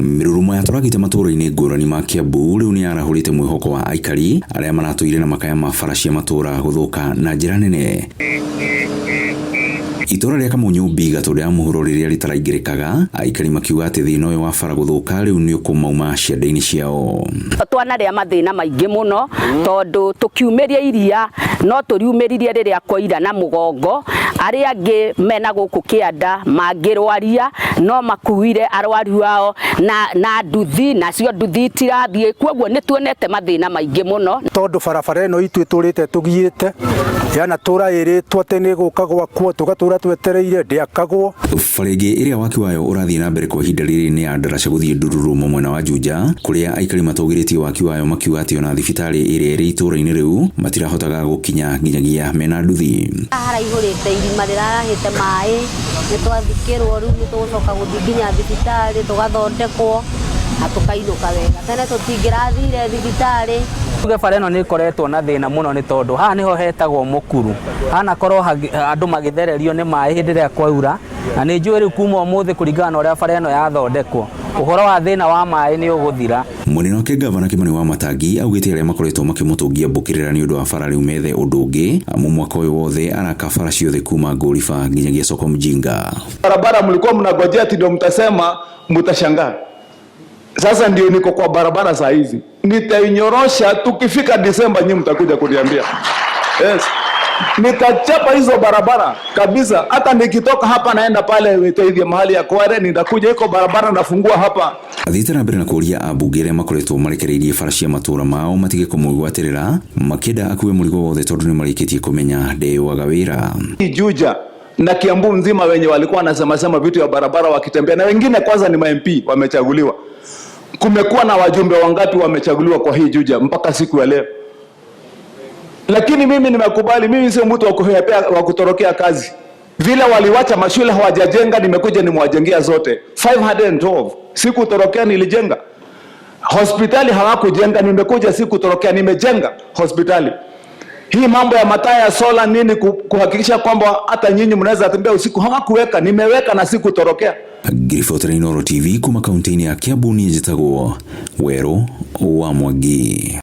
Mĩrurumo ya tũragita matũũra-inĩ ngũrani ma Kiambu rĩu nĩ yarahũrĩte mwĩhoko wa aikari arĩa maratũire na makaya ma bara cia matũũra gũthũka na njĩra nene. Itũũra rĩa Kamunyũ B Gatũndũ ya mũhuro rĩrĩa rĩtaraingĩrĩkaga, aikari makiuga atĩ thĩna ũyũ wa bara gũthũka rĩu nĩ ũkũmauma ciande-inĩ ciao. Twanarĩa mathĩna maingĩ mũno tondũ tũkiumĩria iria no tũriumĩririe rĩrĩa kwaira na mũgongo, arĩa angĩ mena gũkũ kĩanda mangĩrwaria no makuire arwaru ao na, na nduthi, nacio nduthi itirathiĩ, kwoguo nĩ tuonete mathĩna maingĩ mũno. Tondũ barabara ĩno itũ ĩtũrĩte tũgiĩte yanatũra ĩrĩtwo atĩ nĩ gũka gwakwo, tũgatũra twetereire ndĩakagwo. Bara ĩngĩ ĩrĩa waki wayo ũrathiĩ na mbere kwa ihinda rĩrĩ nĩ ya ndaraca gũthiĩ Ndururumo mwena wa Juja, kũrĩa aikari matũgĩrĩtie waki wayo makiuga atĩ ona thibitarĩ ĩrĩa ĩrĩ itũũra-inĩ rĩu matirahotaga gũkinya nginyagia mena nduthi. Haha haraihũrĩte irima rĩrarahĩte maĩ, nĩ twathikĩrwo rĩu nĩ tũgũcoka gũthiĩ nginya thibitarĩ tũgathondekwo na tũkainũka wega. Tene tũtingĩrathire thibitarĩ. Tuge bara ĩno nĩ ĩkoretwo na thĩna mũno nĩ tondũ haha nĩho hetagwo mũkuru. Hanakorwo andũ magĩthererio nĩ maĩ hĩndĩ ĩrĩa kwaura, na nĩ njũĩ rĩu kuma ũmũthĩ kũringana na ũrĩa bara ĩno yathondekwo, ũhoro wa thĩna wa maĩ nĩ ũgũthira. Mwena wake Gavana Kimani Wamatangi augĩte arĩa makoretwo makĩmũtũngia mbũkĩrĩra nĩ ũndũ wa bara rĩu methe ũndũ ũngĩ amu mwaka ũyũ wothe araka bara ciothe kuma Ngũriba nginyagia Soko Mjinga. Barabara mlikuwa mnagojea ati ndio mtasema, mtashangaa. Sasa ndio niko kwa barabara saa hizi, nitainyorosha. Tukifika Disemba nyinyi mtakuja kuniambia. Yes, nitachapa hizo barabara kabisa. Hata nikitoka hapa naenda pale Witeithie mahali ya Kware, nitakuja iko barabara nafungua hapa. Athiĩte na mbere na kũũria ambunge arĩa makoretwo marekereirie bara cia matũũra mao matige kũmwĩgwatĩrĩra makĩenda akue mũrigo wothe tondũ nĩ marĩkĩtie kũmenya ndeyũaga wĩra. Juja na Kiambu nzima wenye walikuwa wanasema sema vitu ya barabara wakitembea, na wengine kwanza ni ma MP wamechaguliwa. Kumekuwa na wajumbe wangapi wamechaguliwa kwa hii Juja mpaka siku ya leo? Lakini mimi nimekubali, mimi sio mtu wa kuhepea, wa kutorokea kazi. Vile waliwacha mashule hawajajenga, nimekuja nimewajengea zote 512. Sikutorokea, nilijenga. Hospitali hawakujenga, nimekuja sikutorokea, nimejenga hospitali. Hii mambo ya mataa ya sola nini, kuhakikisha kwamba hata nyinyi mnaweza tembea usiku, hawakuweka, nimeweka na sikutorokea. Ngiribotera Inooro TV kuma kaunti-inĩ ya Kiambu, niĩ njĩtagwo Werũ wa Mwangi.